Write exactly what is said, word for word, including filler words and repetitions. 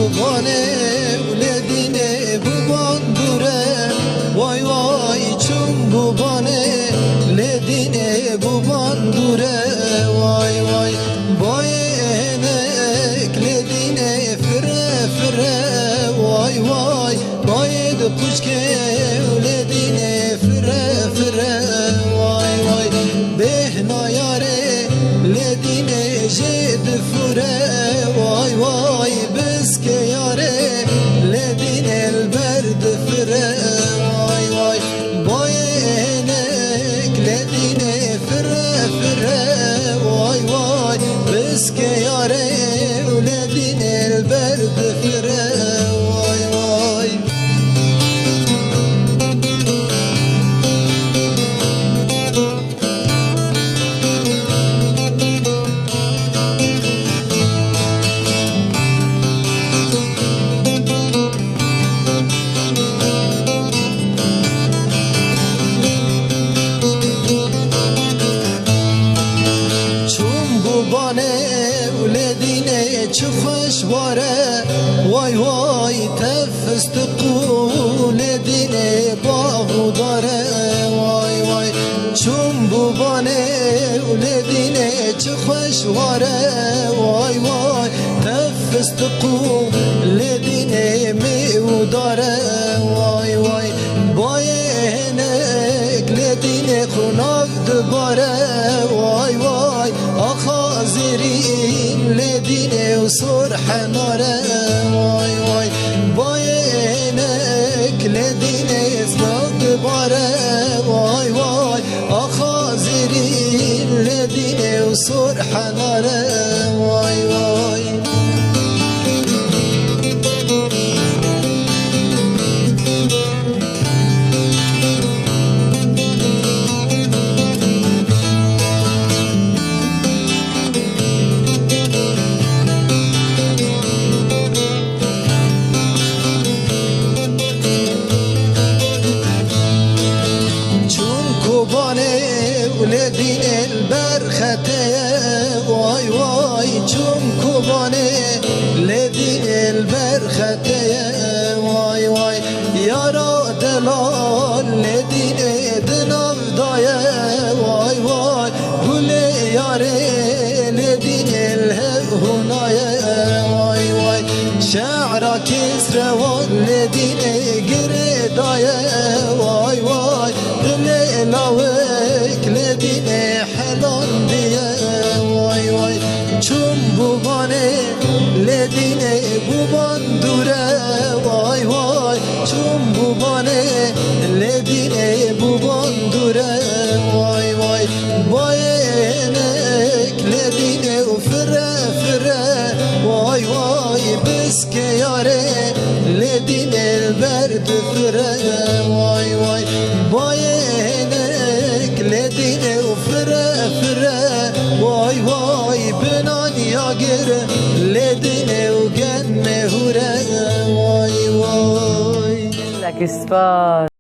Bane û lê dînê bû bandûre, way way, çûm bû bane, lê dînê bû bandûre, way way. Bayê ênek lê dînê fire fire, way way. Bayê di quçkê û lê dînê fire fire, way way. Bêhna yarê lê dînê jê difure, way way. Biskê yarê lê dînê li ber difire, way way. Bayê ênek lê dînê fire fire, way way. Biskê yarê û lê dînê li ber difire, way way. Çûm bû banê û lê dînê çi xweş war e, way way, tev fistiq û lê dînê bax û dar e, way way. Çûm bû banê û lê dînê çi xweş war e, way way. Tev fistiq û lê dînê mê û dar e, way way. Bayê ênek lê dînê qunav dibare, way way. Axa zêrîn lê dînê û sor henare, way way. Bayê ênek lê dînê znak dibare, way way. Axa zêrîn lê dînê û sor henare, way way. Çûm Kobanê û lê dînê li ber xetê ye, way way. Çûm Kobanê, lê dînê li ber xetê ye, way way. Yara delal lê dînê di nav daye, way way. Gulê yarê lê dînê li hev hûnaye, way way. Şe'ra kesrewan lê dînê girê daye, way way. Dilê lawik lê dînê helandiye, way way. Çûm bû banê lê dînê bû bandûre, way way. Çûm bû banê lê dînê bû bandûre, way way. Bayê ênek lê dînê û fire fire, way way. Biskê yarê lê dînê li ber difire, way way. Bayê ênek lê dînê û fire fire, way way. Binaniya gir lê dînê û gen mehûre, way way. Gelek spas.